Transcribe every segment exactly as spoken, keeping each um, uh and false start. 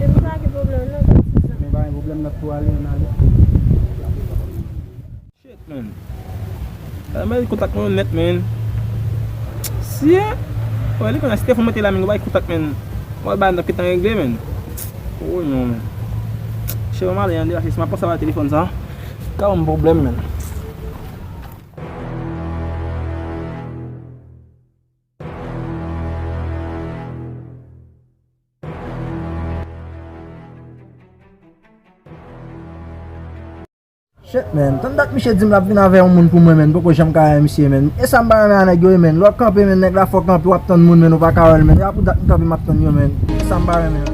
Epi pa gen pwoblèm non, patizan. Men pa gen pwoblèm, n ap tou ale, ann ale. Shit, man. Sa mèt kontak mwen nèt, man. Sye. Wè, li konn a si telefòn mwen te la, men bay kontak, man. Mwen ba n ap gentan regle, man. Oh, non, man. Chè, mwen ale, an degaje, si m ap panse a telefòn sa. Ka yon pwoblèm, man. Shit, man. Tann dat misye di m l ap vin avè yon moun pou mwen, man. Poko janm ka wè misye, man. E sa m pa renmen a nèg yo, man. Lè w ap kanpe, man, nèg la fè w kanpe, w ap tann moun, man, ou pa ka wè l, man. E a pou dat m kanpe, m ap tann yo, man. E sa m pa renmen.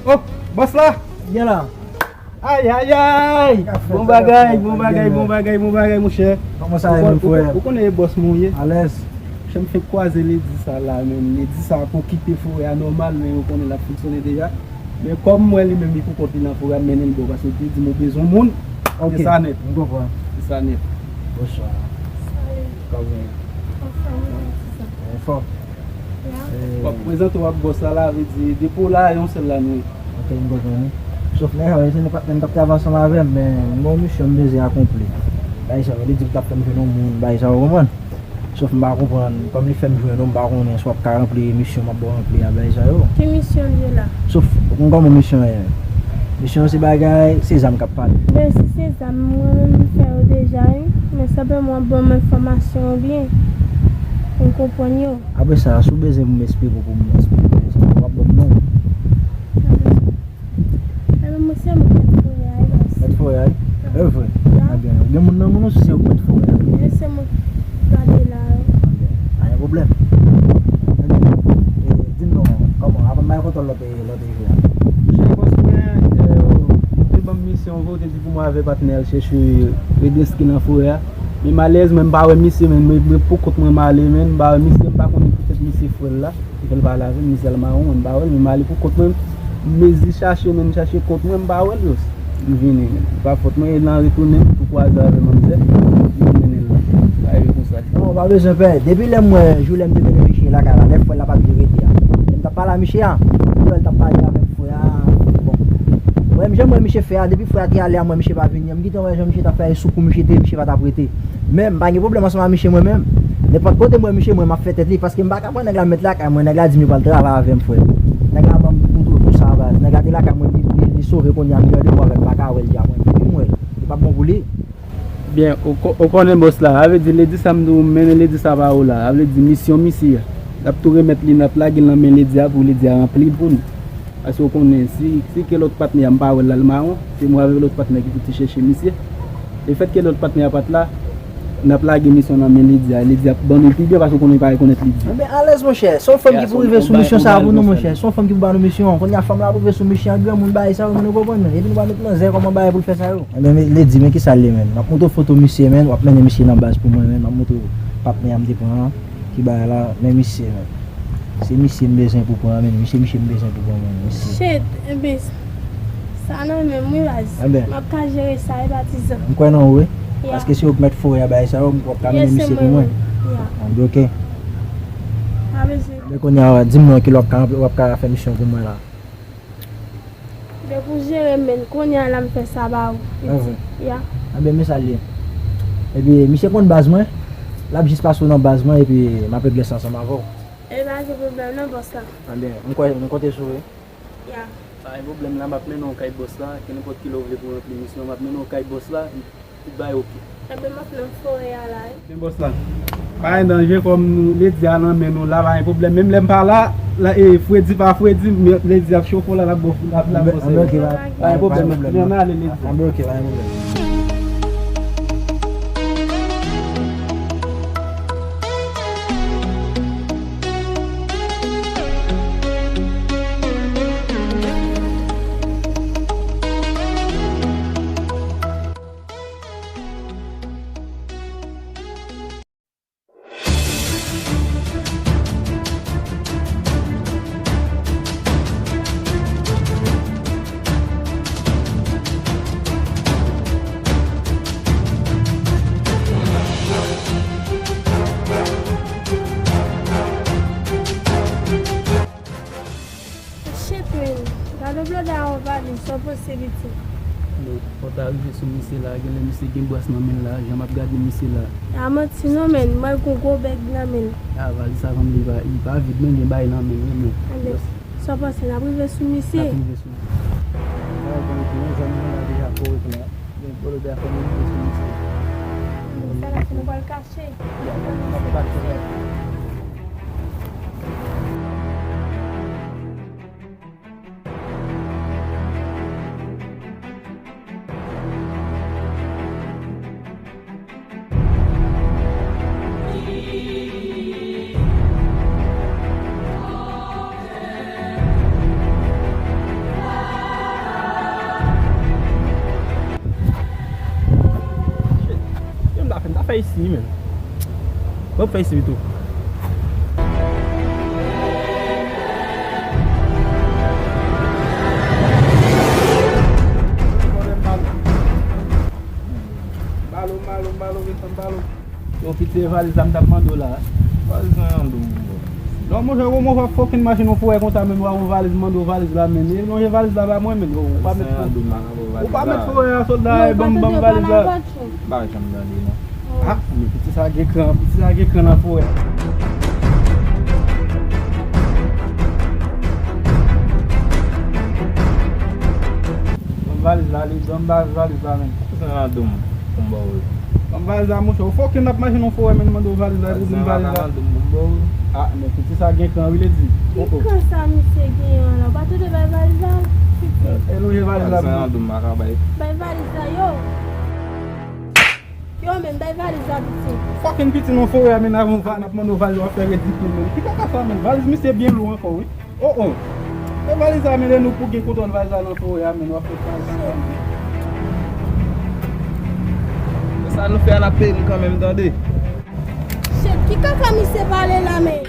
Oh, bòs la! Vin la. Ay, ay, ay! Bon bagay, bon bagay, bon bagay, bon bagay, monchè. Kòman sa ye, menm frè? Ou konnen e bòs mwen ye. Alèz. Monchè, m fenk kwaze ledi sa la, men ledi sa pou kite forè a nòmal, men ou konnen l ap fonksyone deja. Men kòm m wè li menm, li pou kont li nan forè a, m mennen l bò, paske li di m ou bezwen moun. Ok. Se sa nèt. M konprann. Se sa nèt. Bonswa. Salut. Kòman? Anfòm, wi, patizan. Anfòm. W ap prezante w ak bòs la, la vle di depi w la, yon sèl la nou ye. Ok, m konprann wi. Sof nèg sa yo, se nou patnè m k ap travay ansanm avè m, men m gen yon misyon m bezwen akonpli. Bagay sa yo, li di m t ap fè m jwenn yon moun, bagay sa yo, w konprann? Sof m pa konprann, kòm li fè m jwenn ou, m pa konnen si w ap ka ranpli misyon m ap ba w ranpli a, bagay sa yo. Ki misyon l ye la? Sof, ou konn kòman misyon ye. Misyon se bagay, se zam k ap pale. Men si se zam, mwen menm m fè yo deja wi, men senpleman w ap ban m enfòmasyon yo byen pou m konprann yo. Apre sa, si w bezwen pou m eksplike w, pou m eksplike w, w ap ban m non. Ebyen, mwen se mwen k mèt forè a, yes. Mèt forè a, wi? E vre? Ya. Ebyen, gen moun nan moun ou si se ou k mèt forè a? Wi, se mwen k gade la, wi. Ebyen, pa gen pwoblèm. Ebyen, e, di m non, kòman, aprann bay kontwòl lòt, e, lòt e jou a. Monchè, bòs mwen, e, ou te ban m misyon, ou te di pou mwen avè patnè al chèche Redensky nan forè a. Men malerezman, m pa wè misye, men mwen, mwen pou kont mwen m ale, men m pa wè misye, m pa konnen poutèt misye frè l la. Li fè l pale avè m, li sèlman wè m, m pa wè l, men m ale pou kont mwen, m mezi chache, men m chache kont mwen, m pa wè l, bòs. M vini, men. Se pa fòt mwen, e nan retounen, m tou kwaze avè manmzèl, m mennen l la. Sa rive konsa. Non, pa bezwen pè. Depi lè m wè, jou lè m te mennen misye lakay la, lè frè l la pa t vle rete a. Lè m t ap pale a misye a, m wè l t ap pale avèk frè a. Bon. Mwen menm, jan m wè misye fè a, depi frè a te ale a, mwen, misye pa vini an. M gentan wè jan misye t ap fè e sou kou misye te, misye pa t ap rete. Men, m pa gen pwoblèm ansanm a misye mwen menm. Nenpòt kote m wè misye, mwen, m ap fè tèt li, paske m pa ka pran nèg la m met lakay mwen, nèg la di m li pral travay avè m, frè. Nèg la ban m kouto tou sa, baz. Nèg la te lakay mwen, li, li, li sove kounye a, m gen de mwa avè l, m pa ka wè l, di a mwen. Depi m wè l, li p ap bon pou li. Byen, ou ko-, ou konnen bòs la, sa vle di ledi sa m di w, m mennen ledi sa ba ou la, sa vle di misyon misye a. N ap tou remèt li, n ap lage l nan men ledi a pou ledi a ranpli l pou nou. Paske w konnen, si, si ke lòt patnè a, m pa wè l al mawon, se mwen avèk lòt patnè ki pou te chèche misye. Lefètke lòt patnè a pa t la, n ap lage misyon nan men Ledi a. Ledi a ap ban nou l pi byen paske w konnen li pa rekonèt Ledi. Enben, alèz, monchè. Se yon fanm ki pou rive sou misyon sa a pou nou, monchè. Se yon fanm ki pou ba nou misyon an. Kounye a, fanm la pou rive sou misyon an, granmoun bagay sa yo, moun yo konprann, men. Epi nou pa met nan zen kòman bagay pou l fè sa yo. Enben, Ledi, men kisa l ye, menn? M ap montre w foto misye, menn. W ap mennen misye nan baz pou mwen, menn. M ap montre w patnè a m te pran an. Ki bagay la, men misye, menn. Se misye m bezwen pou pran, menn. Misye, misye m bezwen pou pran, menn. Misye. Shit, enben, sa nan men m, wi, baz. Enben. M ap ka jere sa, wi, patizan. M kwè nan ou, wi. Ya. Paske se ou k mèt forè a, bagay sa yo, w ap ka mennen misye pou mwen. Ya. Anben, oke. Pa bezwen. Enben, kounye a, di m non, kilè w ap ka, w ap ka fè misyon pou mwen la. Depi w jere m, menn, kounye a la m fè sa ba ou. Enben. Ya. Enben, men sa l ye. Epi, misye konn baz mwen. L ap jis pase w nan baz mwen, epi m ap regle sa ansanm avè w. E pa gen pwoblèm non, bòs la. Enben, m kwè, m konte sou ou, wi. Ya. Pa gen pwoblèm, la m ap mennen w kay bòs la, kenenpòt kilè w vle pou w ranpli misyon, m ap mennen w kay bòs la, tout bagay oke. Enben, m ap nan forè a la wi. Men bòs la, pa gen danje, kòm nou, ledi a nan men nou la, pa gen pwoblèm. Menm lè m pa la, la, e, fredi pa fredi, men ledi ap chofe w la, l ap ba w, l ap, l ap ba w sèvis. Pa gen pwoblèm, men ann ale ledi a. Ann ale, pa gen pwoblèm. Shit, man. Gade blòdè a yon valiz, sa w panse, pitit? Men, fò w ta rive sou misye la, genlè misye gen bras nan men l la, jan m ap gade misye la. A manti non, man, m wè l gon gwo bèg nan men l. A, valiz sa sanble li pa, li pa vid, men gen bagay nan men l, wi, men. Anben, sa w panse, n ap rive sou misye? N ap rive sou misye. Bagay sa yo, wi, zanmi, nou la deja korèk la. Men, blòdè a fò nou rive sou misye. Anben, sa la fè nou pral kache. Ya, n ap kache. Shit. Yo, m ta fè, m ta fè isi, men. Bon, fè isi pito. Balo, balo, balo, retan balo. Yo, piti, e valiz la m t ap mande w la. Valiz nan yon dou. Non, monchè, kòman w ap fòkin mache nan forè konsa, men w a yon valiz, mande w valiz la, men. E non, e valiz la pa mwen, men. Ou pa mèt fò. Ou pa mèt fò, e a sòlda, e ban m, ban m valiz la. M pa janm tande, non. Ah, men piti sa gen kran, piti sa gen kran nan forè. Ban m valiz la, li, ban m valiz la, men. Sa nan dou m, pou m ba w li. Ban m valiz la, monchè. Ou fòkin ap mache nan forè, men mande w valiz la, epi w di m valiz la. Sa nan dou m, pou m ba w li. Ah, men piti sa gen kran, wi, ledi. Ki kran sa misye genyen an la? Ou pa tande bay valiz la, piti? E lonje valiz la, piti. Sa nan dou m, m pa ka bay. Bay valiz la, yo. Yo, men, bay valiz la, piti. Fòkin piti nan forè a, men, avan valiz, ap mande w valiz, w ap fè redikil, men. Ki kaka sa, men? Valiz misye byen lou ankò, wi. Oh, oh. E valiz la, men, lè nou pou gen kontwòl valiz la nan forè a, men, w ap fè valiz la, men. Men sa nou fè a, n ap peye nou kanmenm, tande. Shit, ki kaka misye pale la, men?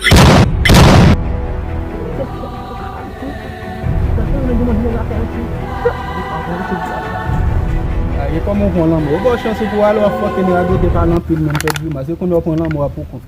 A, gen kòman w pran lanmò. Ou ba w chans ou pou ale, w ap fòkin radote, pale anpil, menm fè grimas. Se kounye a w pran lanmò a pou kont.